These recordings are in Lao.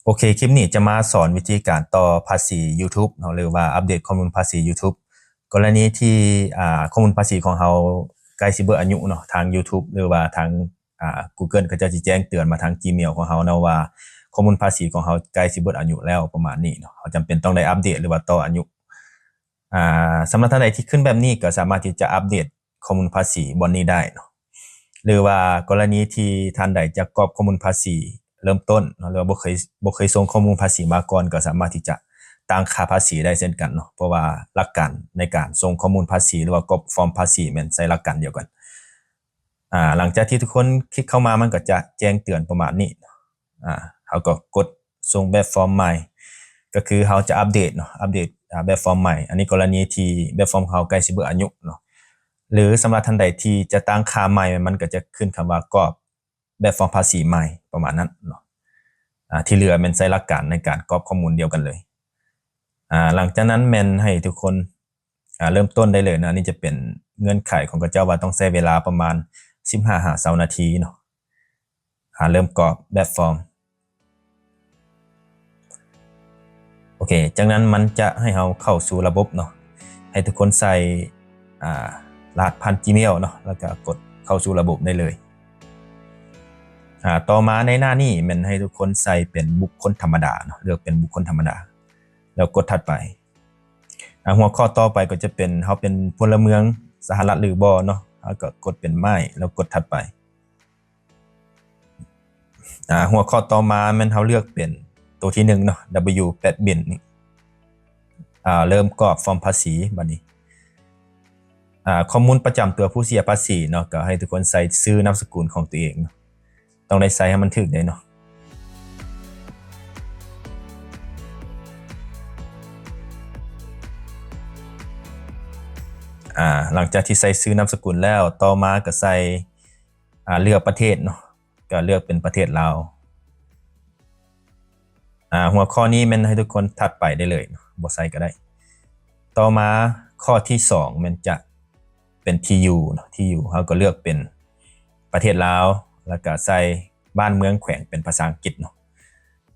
ໂອເຄ, ຄລິບນີ້ຈະມາສອນວິທີການຕໍ່ພາສີ YouTube ເນາະ ຫຼືວ່າອັບເດດຂໍ້ມູນພາສີ YouTube ກໍລະນີທີ່ ອ່າ ຂໍ້ມູນພາສີຂອງເຮົາໃກ້ຊິເບິດອາຍຸເນາະ, ທາງ YouTube ຫຼືວ່າທາງ ອ່າ Google ເຂົາເຈົ້າຊິແຈ້ງເຕືອນມາທາງ Gmail ຂອງເຮົາເນາະ ວ່າຂໍ້ມູນພາສີຂອງເຮົາໃກ້ຊິເບິດອາຍຸແລ້ວ ປະມານນີ້ເນາະ. ເຮົາຈຳເປັນຕ້ອງໄດ້ອັບເດດ ຫຼືວ່າຕໍ່ອາຍຸ. ອ່າ ສຳລັບທ່ານໃດທີ່ຂຶ້ນແບບນີ້ ກໍສາມາດທີ່ຈະອັບເດດຂໍ້ມູນພາສີບ່ອນນີ້ໄດ້ເນາະ ຫຼືວ່າກໍລະນີທີ່ທ່ານໃດຈະກອກຂໍ້ມູນພາສີເລີ່ມຕົ້ນເນາະ ຫຼືວ່າບໍ່ເຄີຍ ບໍ່ເຄີຍສົ່ງຂໍ້ມູນພາສີມາກ່ອນ ກໍສາມາດທີ່ຈະຕັ້ງຄ່າພາສີໄດ້ເຊັ່ນກັນເນາະ, ເພາະວ່າຫຼັກການໃນການສົ່ງຂໍ້ມູນພາສີ ຫຼືວ່າກອກຟອມພາສີແມ່ນໃຊ້ຫຼັກການດຽວກັນ. ອ່າ ຫຼັງຈາກທີ່ທຸກຄົນຄລິກເຂົ້າມາ ມັນກໍຈະແຈ້ງເຕືອນປະມານນີ້. ອ່າ ເຮົາກໍກົດສົ່ງແບບຟອມໃໝ່ ກໍຄືເຮົາຈະອັບເດດເນາະ, ອັບເດດ ອ່າ ແບບຟອມໃໝ່. ອັນນີ້ກໍລະນີທີ່ແບບຟອມເຮົາໃກ້ຊິເບິດອາຍຸເນາະ, ຫຼືສຳລັບທ່ານໃດທີ່ຈະຕັ້ງຄ່າໃໝ່ ມັນກໍຈະຂຶ້ນຄຳວ່າກອກແບບຟອມພາສີໃໝ່ ປະມານນັ້ນເນາະ. ອ່າ ທີ່ເຫຼືອແມ່ນໃຊ້ຫຼັກການໃນການກອກຂໍ້ມູນດຽວກັນເລີຍ. ອ່າ ຫຼັງຈາກນັ້ນແມ່ນໃຫ້ທຸກຄົນ ອ່າ ເລີ່ມຕົ້ນໄດ້ເລີຍເນາະ. ອັນນີ້ຈະເປັນເງື່ອນໄຂຂອງເຂົາເຈົ້າວ່າຕ້ອງໃຊ້ເວລາປະມານສິບຫ້າຫາຊາວນາທີເນາະ. ອ່າ ເລີ່ມກອກແບບຟອມ. ໂອເຄ, ຈາກນັ້ນມັນຈະໃຫ້ເຮົາເຂົ້າສູ່ລະບົບເນາະ, ໃຫ້ທຸກຄົນໃສ່ ອ່າ ລະຫັດຜ່ານ Gmail ເນາະ ແລ້ວກໍກົດເຂົ້າສູ່ລະບົບໄດ້ເລີຍ. ອ່າ ຕໍ່ມາໃນໜ້ານີ້ແມ່ນໃຫ້ທຸກຄົນໃສ່ເປັນບຸກຄົນທຳມະດາເນາະ, ເລືອກເປັນບຸກຄົນທຳມະດາ ແລ້ວກົດຖັດໄປ. ອ່າ ຫົວຂໍ້ຕໍ່ໄປກໍຈະເປັນ ເຮົາເປັນພົນລະເມືອງສະຫະລັດຫຼືບໍ່ເນາະ, ເຮົາກໍກົດເປັນໄມ້ ແລ້ວກົດຖັດໄປ. ອ່າ ຫົວຂໍ້ຕໍ່ມາແມ່ນເຮົາເລືອກເປັນໂຕທີໜຶ່ງເນາະ, W ແປດບິນນີ້. ອ່າ ເລີ່ມກອກຟອມພາສີບາດນີ້. ອ່າ ຂໍ້ມູນປະຈຳຕົວຜູ້ເສຍພາສີເນາະ, ກໍໃຫ້ທຸກຄົນໃສ່ຊື່ນາມສະກຸນຂອງຕົວເອງເນາະ. ຕ້ອງໄດ້ໃສ່ໃຫ້ມັນຖືກເດ້ເນາະ. ອ່າ ຫຼັງຈາກທີ່ໃສ່ຊື່ນາມສະກຸນແລ້ວ, ຕໍ່ມາກໍໃສ່ ອ່າ ເລືອກປະເທດເນາະ, ກໍເລືອກເປັນປະເທດລາວ. ອ່າ ຫົວຂໍ້ນີ້ແມ່ນໃຫ້ທຸກຄົນຖັດໄປໄດ້ເລີຍເນາະ, ບໍ່ໃສ່ກໍໄດ້. ຕໍ່ມາຂໍ້ທີສອງແມ່ນຈະ ເປັນທີ່ຢູ່ເນາະ, ທີ່ຢູ່ ເຮົາກໍເລືອກເປັນປະເທດລາວ ແລ້ວກໍໃສ່ບ້ານເມືອງແຂວງເປັນພາສາອັງກິດເນາະ.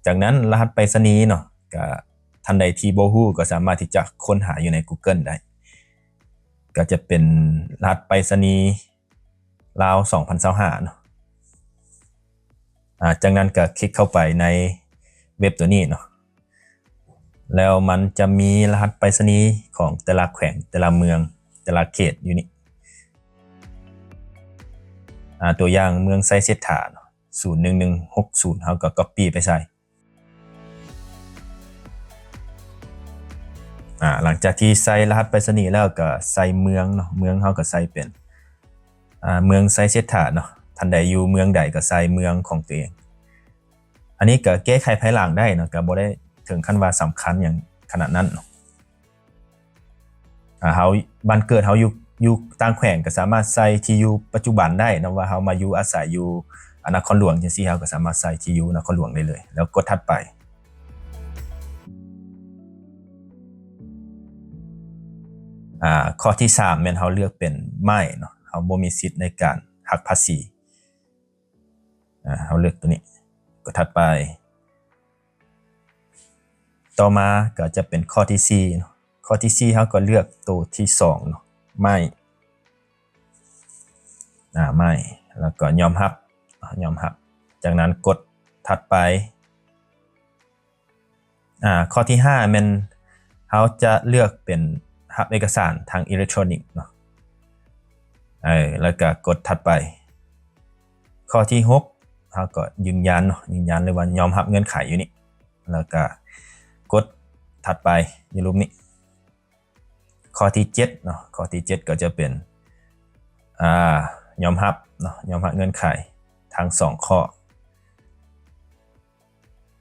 ຈາກນັ້ນລະຫັດໄປສະນີເນາະ, ກໍທ່ານໃດທີ່ບໍ່ຮູ້ກໍສາມາດທີ່ຈະຄົ້ນຫາຢູ່ໃນ Google ໄດ້, ກໍຈະເປັນລະຫັດໄປສະນີລາວສອງພັນຊາວຫ້າເນາະ. ອ່າ ຈາກນັ້ນກໍຄລິກເຂົ້າໄປໃນເວັບຕົວນີ້ເນາະ. ແລ້ວມັນຈະມີລະຫັດໄປສະນີຂອງແຕ່ລະແຂວງ, ແຕ່ລະເມືອງ, ແຕ່ລະເຂດຢູ່ນີ້. ອ່າ ຕົວຢ່າງເມືອງໄຊເສດຖາເນາະ, ສູນໜຶ່ງໜຶ່ງຫົກສູນ ເຮົາກໍກັອບປີ້ໄປໃສ່. ອ່າ ຫຼັງຈາກທີ່ໃສ່ລະຫັດໄປສະນີແລ້ວ ກໍໃສ່ເມືອງເນາະ, ເມືອງເຮົາກໍໃສ່ເປັນ ອ່າ ເມືອງໄຊເສດຖາເນາະ. ທ່ານໃດຢູ່ເມືອງໃດກໍໃສ່ເມືອງຂອງຕົວເອງ. ອັນນີ້ກໍແກ້ໄຂພາຍຫຼັງໄດ້ເນາະ, ກໍບໍ່ໄດ້ເຖິງຂັ້ນວ່າສຳຄັນຫຍັງຂະໜາດນັ້ນເນາະ. ອ່າ ເຮົາ ບ້ານເກີດເຮົາຢູ່ ຢູ່ຕ່າງແຂວງ ກໍສາມາດໃສ່ທີ່ຢູ່ປັດຈຸບັນໄດ້ເນາະ, ວ່າເຮົາມາຢູ່ອາໄສຢູ່ ອ່າ ນະຄອນຫຼວງຈັ່ງຊີ້ ເຮົາກໍສາມາດໃສ່ທີ່ຢູ່ນະຄອນຫຼວງໄດ້ເລີຍ ແລ້ວກົດຖັດໄປ. ອ່າ ຂໍ້ທີສາມແມ່ນເຮົາເລືອກເປັນໄມ້ເນາະ, ເຮົາບໍ່ມີສິດໃນການຫັກພາສີ. ອ່າ ເຮົາເລືອກຕົວນີ້ ກົດຖັດໄປ. ຕໍ່ມາກໍຈະເປັນຂໍ້ທີສີ່ເນາະ, ຂໍ້ທີສີ່ເຮົາກໍເລືອກໂຕທີສອງເນາະ, ໄມ້ ອ່າ ໄມ້ ແລ້ວກໍຍອມຮັບ ຍອມຮັບ. ຈາກນັ້ນກົດຖັດໄປ. ອ່າ ຂໍ້ທີຫ້າແມ່ນເຮົາຈະເລືອກເປັນຮັບເອກະສານທາງອີເລັກໂທຣນິກເນາະ, ເອີ ແລ້ວກໍກົດຖັດໄປ. ຂໍ້ທີຫົກເຮົາກໍຢືນຢັນເນາະ, ຢືນຢັນ ຫຼືວ່າຍອມຮັບເງື່ອນໄຂຢູ່ນີ້ ແລ້ວກໍກົດຖັດໄປຢູ່ຮູບນີ້. ຂໍ້ທີເຈັດເນາະ, ຂໍ້ທີເຈັດກໍຈະເປັນ ອ່າ ຍອມຮັບເນາະ, ຍອມຮັບເງື່ອນໄຂທັງສອງຂໍ້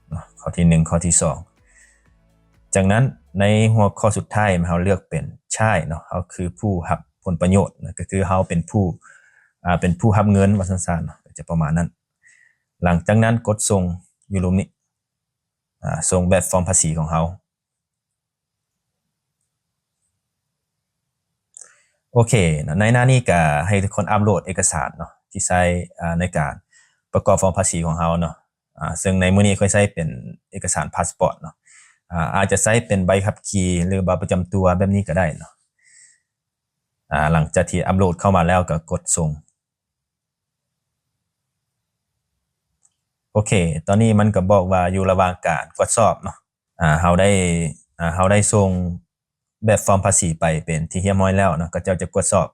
ເນາະ, ຂໍ້ທີໜຶ່ງ ຂໍ້ທີສອງ. ຈາກນັ້ນໃນຫົວຂໍ້ສຸດທ້າຍ ເຮົາເລືອກເປັນ Child ເນາະ, ເຮົາຄືຜູ້ຮັບຜົນປະໂຫຍດເນາະ, ກໍຄືເຮົາເປັນຜູ້ ອ່າ ເປັນຜູ້ຮັບເງິນວ່າຊັ້ນໆເນາະ, ກໍຈະປະມານນັ້ນ. ຫຼັງຈາກນັ້ນກົດສົ່ງຢູ່ຮູບນີ້ ອ່າ ສົ່ງແບບຟອມພາສີຂອງເຮົາ. ໂອເຄເນາະ, ໃນໜ້ານີ້ກໍໃຫ້ທຸກຄົນອັບໂຫຼດເອກະສານເນາະ ທີ່ໃຊ້ ອ່າ ໃນການປະກອບຟອມພາສີຂອງເຮົາເນາະ. ອ່າ ເຊິ່ງໃນມື້ນີ້ຂ້ອຍໃຊ້ເປັນ ເອກະສານພາສປອດເນາະ. ອາ ອາດຈະໃຊ້ເປັນໃບຂັບຂີ່ ຫຼື ບັດປະຈຳຕົວແບບນີ້ກໍໄດ້ເນາະ. ອາ ຫຼັງຈາກທີ່ອັບໂຫຼດເຂົ້າມາແລ້ວກໍກົດສົ່ງ. ໂອເຄ ຕອນນີ້ມັນກໍບອກວ່າຢູ່ລະຫວ່າງການກວດສອບເນາະ. ອາ ເຮົາໄດ້ ອາ ເຮົາໄດ້ສົ່ງແບບຟອມພາສີໄປເປັນທີ່ຮຽບຮ້ອຍແລ້ວເນາະ. ເຂົາເຈົ້າຈະກວດສອບ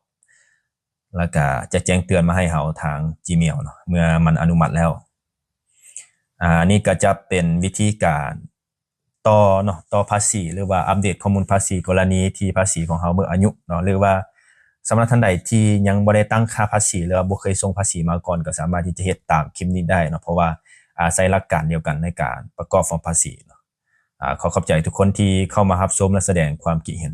ແລ້ວກະຈະແຈ້ງເຕືອນມາໃຫ້ເຮົາທາງ Gmail ເນາະ ເມື່ອມັນອະນຸມັດແລ້ວ. ອາ ນີ້ກໍຈະເປັນວິທີການຕໍ່ເນາະ ຕໍ່ພາສີ ຫຼືວ່າອັບເດດຂໍ້ມູນພາສີ ກໍລະນີທີ່ພາສີຂອງເຮົາໝົດອາຍຸເນາະ ຫຼືວ່າສຳລັບທ່ານໃດທີ່ຍັງບໍ່ໄດ້ຕັ້ງຄ່າພາສີ ຫຼືວ່າບໍ່ເຄີຍສົ່ງພາສີມາກ່ອນ ກໍສາມາດທີ່ຈະເຮັດຕາມຄລິບນີ້ໄດ້ເນາະ ເພາະວ່າ ອາ ໃຊ້ຫຼັກການດຽວກັນໃນການປະກອບຟອມພາສີເນາະ. ອາ ຂໍຂອບໃຈທຸກຄົນທີ່ເຂົ້າມາຮັບຊົມ ແລະ ສະແດງຄວາມຄິດເຫັນ.